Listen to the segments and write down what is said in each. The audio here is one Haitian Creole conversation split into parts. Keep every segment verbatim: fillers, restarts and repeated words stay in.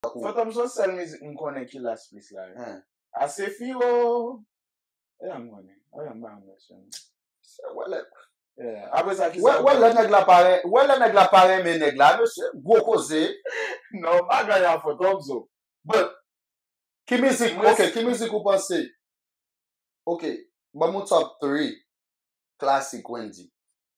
Fantom se sèl mizik m konnen ki las plis la. Asefi o. E la m konnen. E la m pa yon mèsyon. Se wè lè. Apre sa, ki sa? Wè lè nèg la pa ren- wè lè nèg la pa renmen nèg la, mesye, gwo koze. Non, bagay a Fantom zo. But, ki mizik, ok, ki mizik ou panse? Ok, ban m yon top three klasik Wendyy.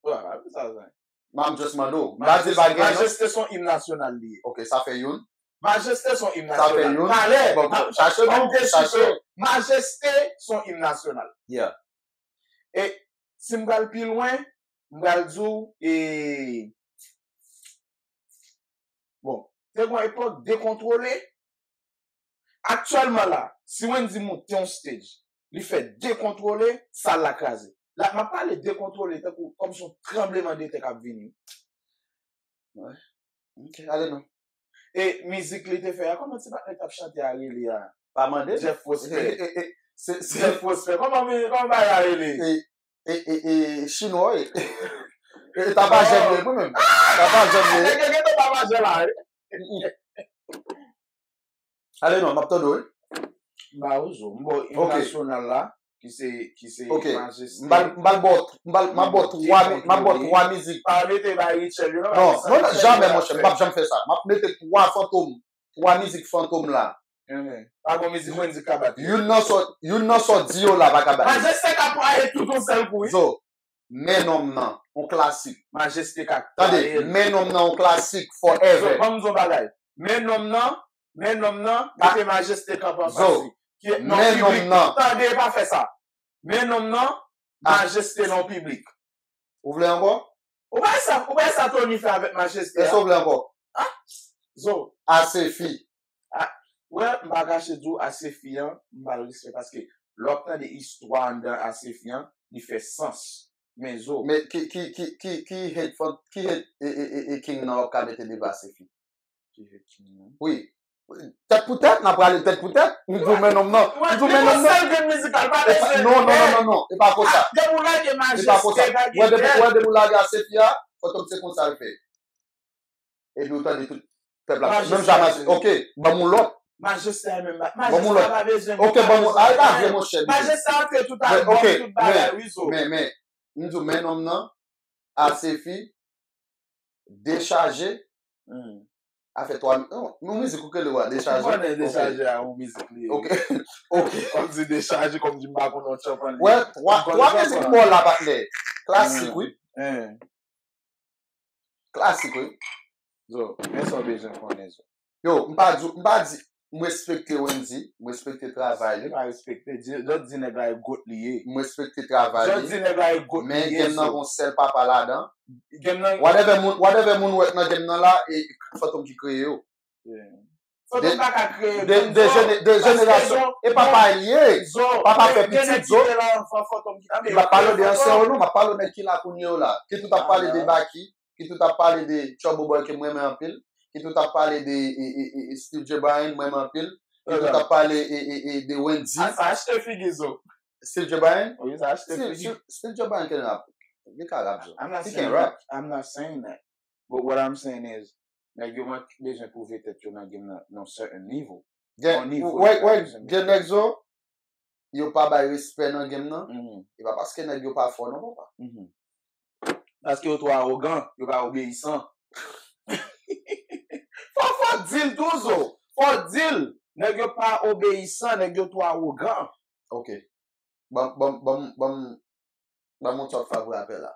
Wè, apre sa, sa. M ap just mande w. M pa di l pa gen non. Majeste se yon im nasyonal li ye. Ok, sa fè youn. Majeste se yon im nasyonal. Sa fè youn. Talè, bon, chache non, chache. Majeste se yon im nasyonal. Yeah. E si m pral pi lwen, m pral di w, e, bon, te gen yon epòk dekontwole. Aktyèlman la, si Wendyy monte yon stage, li fè dekontwole, sal la kraze. La, m ap pale dekontwole, tankou, kòmsi yon tranbleman de tè k ap vini. Wè. Ok, ale non. E mizik li te fè a, kòman ti patnè k t ap chante a rele a? Pa mande. Jeff Prosper. E, e, e, se, se Jeff Prosper. Kòman mi-, kòman bagay a rele? E, e, e, e, chinwa, e. E, Tapajè m ye, mwen menm. Tapajè m ye. Nèg yo gentan Tapajè la, wi. Mm, mm. Ale non, m ap tande w, wi. M ba ou zo. M ba w im nasyonal la, ki se, ki se Majeste. M ba, m ba l bò, m ba l, m ap bò twa mi-, m ap bò twa mizik. Pa mete bay Richel, yo, non, non, non, jamè, monchè, m p ap janm fè sa. M ap mete twa Fantom, twa mizik Fantom la. Pa gon mizik Wendyy ka bat. Youn nan sa, youn nan sa w di yo la pa ka bat. Majeste ka pale tout yon sèl kou, wi. Zo, Men Nonm Nan, yon klasik. Majeste ka. Tande, Men Nonm Nan, yon klasik, forever. Zo, ban m di w yon bagay. Men Nonm Nan, Men Nonm Nan, mete Majeste kanpe anfas li. Men Nonm Nan. Tande, pa fè sa. Men Nonm Nan, Majeste nan piblik. Ou vle ankò? Ou pa sa, ou pa sa Tony fè avèk Majeste a? Èske w vle ankò? Ah, zo. Asefi. Ah, wè, m pa kache di w Asefi an, m ba l respè paske lè w ap tande istwa anndan Asefi an, li fè sans. Men zo. Men ki, ki, ki, ki, ki hit fan-, ki hit, e, e, e, e King nan w ap ka mete devan Asefi? Ki hit King nan? Wi. Tèt pou tèt, n ap prale tèt pou tèt. M di w Men Nonm Nan. M di w Men Nonm Nan. Li gon sèl grenn mizikal, pa bezwen. Non, non, non, non, non. E pa konsa. Ah, depi w lage Majeste, pa gen tèt. Wè, depi, wè, depi w lage Asefi a, Fantom se konsa l fè. Epi w tande tout pèp la. Menm jan Majeste. Ok, ban m yon lòt. Majeste a menm. Ban m yon lòt. Majeste a pa bezwen. Ok, ban m yon. Ay, pa vre, monchè. Majeste a antre tout albòm, tout bagay, wi, zo. Men, men, m di w, Men Nonm Nan, Asefi, Dechaje. Hmm. A fè twa mi-, non, yon mizik ou k rele w a, Dechaje. Ou konnen Dechaje a yon mizik li ye. Ok. Ok. Kòmsi Dechaje, kòmsi m pa konn yon tchanpan li. Wè, twa, twa mizik m ba w la, patnè. Klasik, wi. Klasik, wi. Zo, men sa w bezwen konnen, zo. Yo, m pa di, m pa di, m respekte Wendyy, m respekte travay li. Se pa respekte, di, lòt di nèg la e goat li ye. M respekte travay li. Lòt di nèg la e goat li ye. Men game nan gon sèl papa ladan. Game nan. Whatever moun, whatever moun wè nan game nan la, e Fantom ki kreye yo. Yeah. Fantom pa ka kreye de, de, de jenerasyon. E papa li ye. Papa fè pitit, zo. M ap pale de ansyen yo non, m ap pale nèg ki la kounye yo la. Ki tout ap pale de Baky. Ki tout ap pale de Trouble Boy ke m renmen anpil, ki tout ap pale de, e, e, e, e, Steve J. Bryan, m renmen anpil, ki tout ap pale, e, e, e, de Wendyy. A, sa achte figi zo. Steve J. Bryan? Wi, sa achte figi. Steve, Steve J. Bryan can rap. Li ka rap, zo. I'm not saying that. I'm not saying that. But what I'm saying is, nèg yo man-, bezwen pwouve tèt yo nan game nan, nan certain level. Gen, wè, wè, gen nèg zo, yo pa bay respè nan game nan, e pa paske nèg yo pa fò non, papa. Paske yo twò awogan, yo pa obeyisan. Fò, fò di l tou, zo. Fò di l. Nèg yo pa obeyisan, nèg yo twò awogan. Ok. Ban, ban, ban, ban, ban m yon top five rapè la.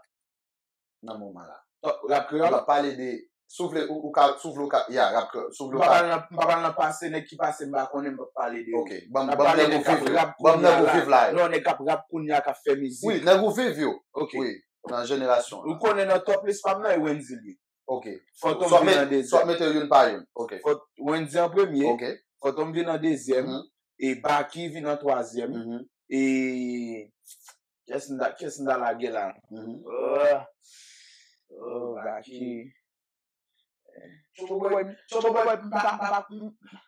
Nan moman la. Top rap kreyòl? M ap pale de, si w vle, ou, ou ka, si w vle, ou ka, ya, rap kreyòl. Si w vle, ou ka. M pa pral nan, m pa pral nan pase, nèg ki pase m pa konnen, m p ap pale de yo. Ok, ban m, ban m nèg ou viv yo. Ban m nèg ou viv la yo. Non, nèg k ap rap kounye a, k ap fè mizik. Wi, nèg ou viv yo. Ok. Wi, nan jenerasyon an. Ou konnen nan top list pa m nan, e Wendyy li ye. Ok. Fantom vin an dezyèm. So w ap mete yo youn pa youn. Ok. Fant-, Wendyy an premye. Ok. Fantom vin an dezyèm. E Baky vin an twazyèm. E kiyès m ta, kiyès m ta lage la? Oh, oh, Baky. Trouble Boy, Trouble Boy, m pa, m pa, m pa.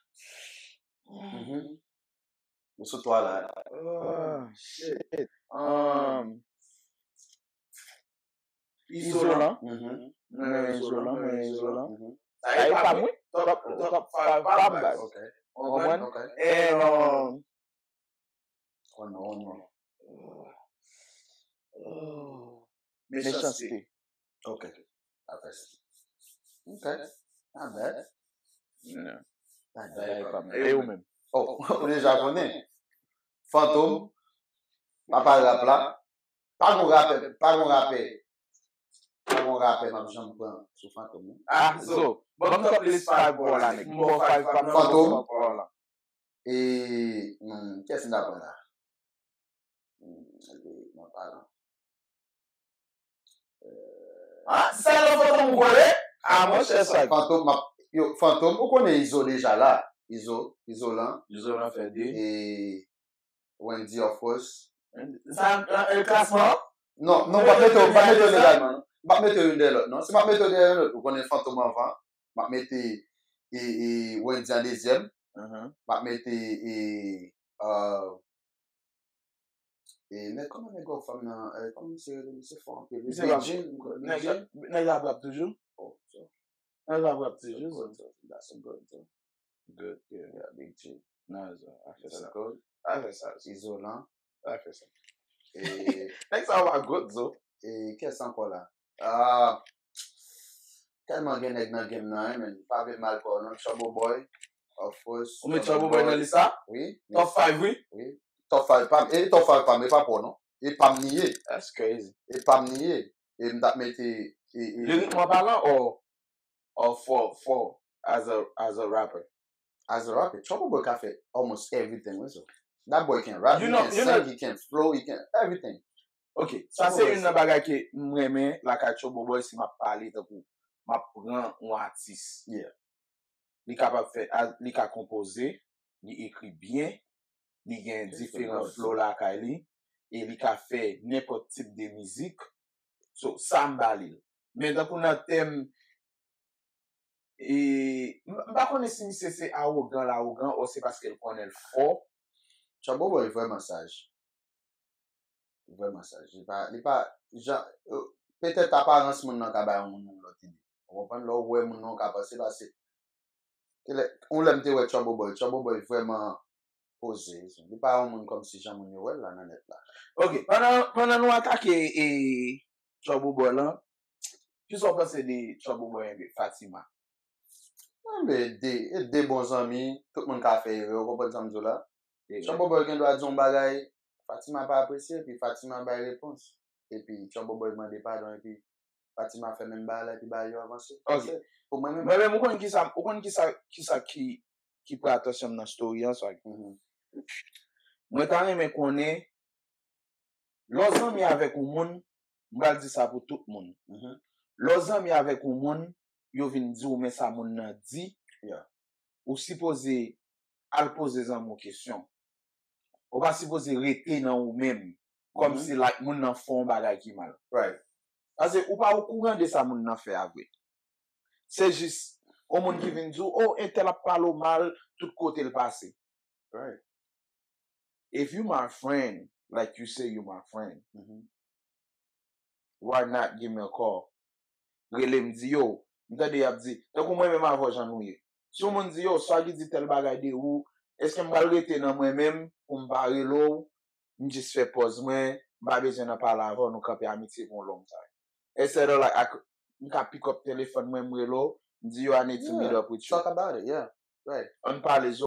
Ou sou twa la. Oh, shit. Um, Izolan. Mwen renmen Izolan, mwen renmen Izolan. Sa e pa m, wi. Top, top five pa m, baz. Ok. Ou konprann? Ok. And, um, One more, one more. Mechanste. Ok. Afè sa. Ok. Not bad. Yeah. Not bad. E ou menm? Oh, ou deja konnen. Fantom. Papa rap la. Pa gon rapè, pa gon rapè. Pa gon rapè m ap janm pran sou Fantom, non. Ah, Zo. Ban m top list five pou w la, nèg. M ba w five pa m nan Fantom. E, hmm, kiyès m ta pran la? Hmm, ok, mwen pa la. Ah, se sa nan Fantom ou kwè? Ah, monchè, sa. Fantom, m ap, yo, Fantom, ou konnen Izo deja la. Izo, Izolan. Izolan fè de. E Wendy, of course. Sa, e, klasman? Non, non, m p ap mete yo, m p ap mete yo legalman, non. M p ap mete yo youn dèyè lòt, non. Si m ap mete yo dèyè youn lòt, ou konnen Fantom anvan. M ap mete, e, e, Wendy an dezyèm. M ap mete, e, euh, e, nèg, kòman nèg Rockfam nan, e, kòman misye rele, misye fò anpil. Big G, Big G. Nèg la ap rap toujou? Oh, so. Nèg la ap rap toujou, so. That's a good, so. Good, yeah. Yeah, Big G. Nice, afè sa. Afè sa. Izolan. Afè sa. E nèg sa yo pa good, so. E kiyès ankò la? Ah, tèlman gen nèg nan game nan, wi, men pa vle mal pa w, non. Trouble Boy, of course. Ou met Trouble Boy nan lis la? Wi. Top five, wi. Wi. Top five pa m. E top five pa m, e pa pa w, non. E pa m li ye. That's crazy. E pa m li ye. E m t ap mete, e, e, lirikman palan, or, or for, for, as a, as a rapper? As a rapper, Trouble Boy ka fè almost everything, wi, so. That boy can rap, he can sing, he can flow, he can everything. Ok, sa se youn nan bagay ke m renmen lakay Trouble Boy, si m ap pale tankou m ap pran yon atis. Yeah. Li kapab fè, a, li ka konpoze, li ekri byen, li gen diferan flow lakay li, e li ka fè nenpòt tip de mizik. So, sa m ba li l. Men tankou nan tèm, e, m, m pa konnen si misye se awogan l awogan, ou se paske l konnen l fò. Trouble Boy vrèman saj. Vrèman saj. Li pa, li pa, jan, euh, petèt aparans moun nan ka bay yon moun yon lòt ide. Ou konprann? Lè w wè moun nan, ou ka panse, paske, yon lè m te wè Trouble Boy, Trouble Boy vrèman poze. Li pa yon moun kòmsi jan moun yo wè l la nan nèt la. Ok, pandan, pandan nou atake, e, Trouble Boy lan, kisa w panse de Trouble Boy enben Fatima? Enben, de, e de bon zanmi, tout moun ka fè erè, ou konprann sa m di w la? Trouble Boy gen dwa di yon bagay, Fatima pa apresye, epi Fatima bay repons. Epi Trouble Boy mande padon, epi Fatima fè menm bagay la, epi bagay yo avanse. Ok. Pou mwen menm. Mwen menm, ou konn kisa, ou konn kisa, kisa ki, ki pran atansyon m nan story an, sa. Mwen ta renmen konnen, lè w zanmi avèk yon moun, m pral di sa pou tout moun. Lè w zanmi avèk yon moun, yo vin di w men sa moun nan di, ou sipoze al poze zanmi w kesyon. Ou pa sipoze rete nan ou menm, kòmsi like moun nan fè yon bagay ki mal. Paske ou pa okouran de sa moun nan fè a vre. Se jis yon moun ki vin di w, oh, entèl ap pale w mal tout kote l pase. If you my friend, like you say you my friend, why not give me a call? Rele m, di yo, m tande y ap di, tankou mwen menm avè w jan nou ye. Si yon moun di yo, Swaggy di tèl bagay de ou, èske m pral rete nan mwen menm pou m pa rele w, m jis fè pòz mwen, m pa bezwen nan pale avè w, nou kanpe amitye pou yon long time. Instead of like, ak, m ka pick up telefòn mwen, m rele w, m di yo, I need to meet up with you. Talk about it, yeah. Right. Ann pale,